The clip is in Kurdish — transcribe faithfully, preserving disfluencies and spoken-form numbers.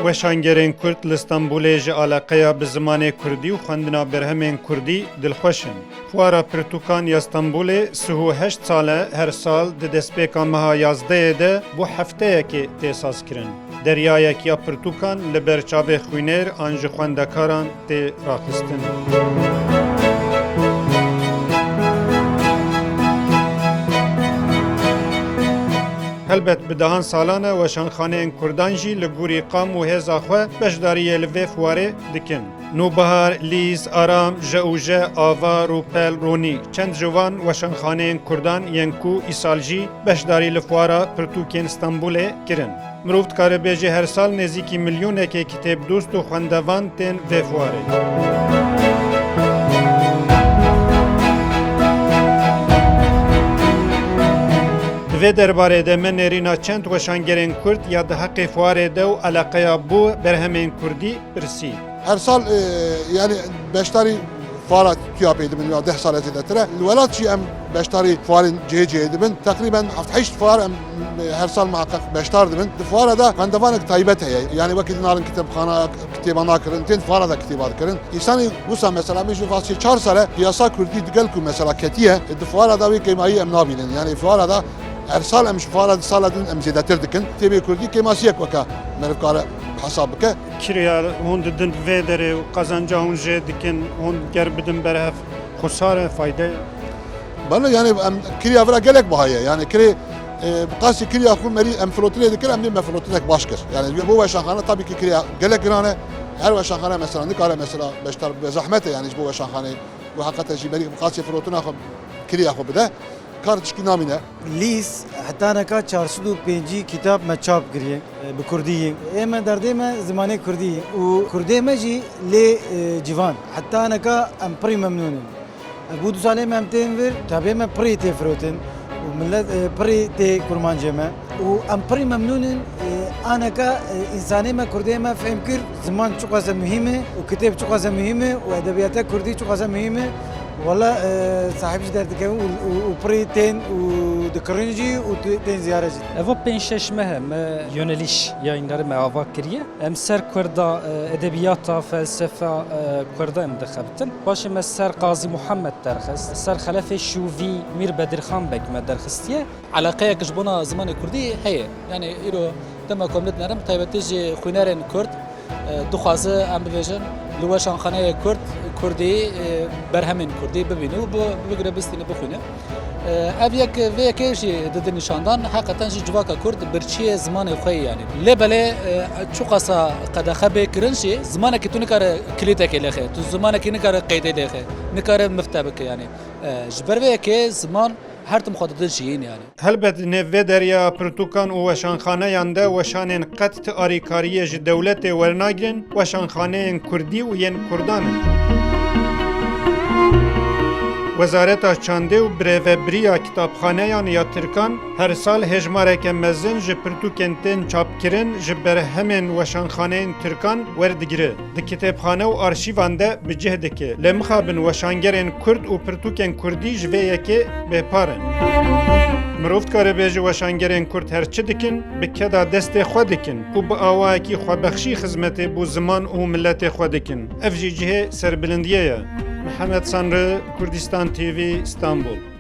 Weşangerên Kurd li Stenbolê ji eleqeya bi zimanê kurdî û xwendina berhemên kurdî dilxweş in. Fuara Pirtûkan ya Stenbolê sih û heşt sal e her sal di destpêka meha yazdehê de bo hefteyekê tê sazkirin. Deryayek ya pirtûkan li ber çavê xwîner an ji xwendekaran tê raxistin. Helbet bi dehan salan e weşanxaneyên kurdan jî li gorî qam û hêza xwe beşdariyê li vê fuarê dikin. Nûbihar, Lîs, Aram, Je û Je, Ava, Rûpel, Ronî, çend ji van weşanxaneyên kurdan yên ku îsal jî beşdarî li fuara pirtûkên Stenbolê kirin. Mirov dikare bêje her sal nêzîkî milyonekê kitêbdost û xwendevan tên vê fuarê. Di vê derbarê de me nêrîna çend weşangerên kurd ya di heqê fuarê de û eleqeya bo berhemên kurdî pirsî. Her sal, e, yani beşdarî fuara TUAP'ê dibin ya deh sale zêdetir e. Li welat jî em beşdarî fuarên cihê cihê dibin. Teqrîben heft heşt fuar em, e, her sal muhakkak beşdar dibin. Di fuara de xwendevanek taybet heye. Yani wekî dinarin kitêbxana, kitêba nakirin, tên fuara de kitêba dikirin. Însanî wisa mesela min ji vê çar sale piyasa kurdî digel ku mesela ketiye, e, di fuara de wê kêmayî em nabînin. Yani fuara de her sal em ji fuara di sala din em zêdetir dikin. Kitêbê kurdî kêmasiyek weke meriv kare hesab bike. Kiriya hûn didin vê derê û qazanca hûn jê dikin, hûn ger bidin berhev, xusar e, fayde ye? Belê, yani em kiriya vira gelek baha ye. Yani kirê, e, bi qasî kiriya xwe merî em firotinê dikir, em dê me firotinek baş kir. Yani bo weşanxane tabii ki kiriya gelek giran e. Her weşanxane mesela nikare mesela beşdar bibe, zehmet e yani ji bo weşanxaneyê. Û heqeten jî merî bi qasî firotina xwe, kiriya xwe bide. Kar tişkî namîne. Lîs heta neka çar sed û pêncî kitab me çap kiriye, e, bi kurdî yê. Ê me derdê me zimanê kurdî û kurdê me jî lê, e, civan. Heta neka em pirî memnûn in. E, bû du salê me em tên vir, kitabê me pirî tê firotin û millet, e, pirî tê kurmancê me. Û em pirî memnûn in, e, aneka, e, însanê me kurdê me fehm kir, ziman çiqase muhîm e û kitêb çiqase muhîm e û edebiyata kurdî çiqase muhîm e. Wela, e, sahib jî derdikevin û, û, û pirî tên û dikirin jî û tu-, tên ziyare jî. Evo pênc şeş meh e me Yöneliş Yayınları me ava kiriye. Em ser Kurda, e, edebiyata, felsefa, e, Kurda em dixebitin. Paşê me ser Qazî Muhammed derxist, ser Xelefê Şûvî Mîr Bedirxan Beg me derxistiye. Eleqeyek ji bona zimanê kurdî heye. Yani îro dema ku em dinêrin, bi taybetî jî xwînerên kurd, e, dixwaze em bibêjin, li weşanxaneyê kurd, kurdî, e, berhemên kurdî bibîne û bi-, bigire bistîne bixwîne. E, ev yek vê yekê jî dide nîşandan, heqeten jî civaka kurd birçiyê zimanê xwe ye yani. Lê belê, e, çiqasa qedexe bê kirin jî, zimanekî tu nikare kilîtekê lêxe, tu zimanekî nikare qeydê lêxe, nikare mifte bike yani. E, ji ber vê yekê ziman her tim xwe dide jiyîn yani. Helbet di nêv vê derya pirtûkan û weşanxaneyan de weşanên qet ti arîkariyê ji dewletê wernagirin, weşanxaneyên kurdî û yên kurdan in. Wezareta Çandê û Birêvebiriya Kitabxaneyan ya Tirkan her sal hêjmareke mezin ji pirtûkên tên çapkirin ji berhemên weşanxaneyên Tirkan werdigire. Di kitêbxane û arşîvan de bi cih dike. Lê mixabin weşangerên kurd û pirtûkên kurdî ji vê yekê bêpar in. Mirov dikare bêje weşangerên kurd her çi dikin, bi keda destê xwe dikin û bi awayekî xwebexşî xizmetê bo ziman û miletê xwe dikin. Ev jî cihê serbilindiyê ye. Mihemed Sanri, Kurdistan T V, Stenbol.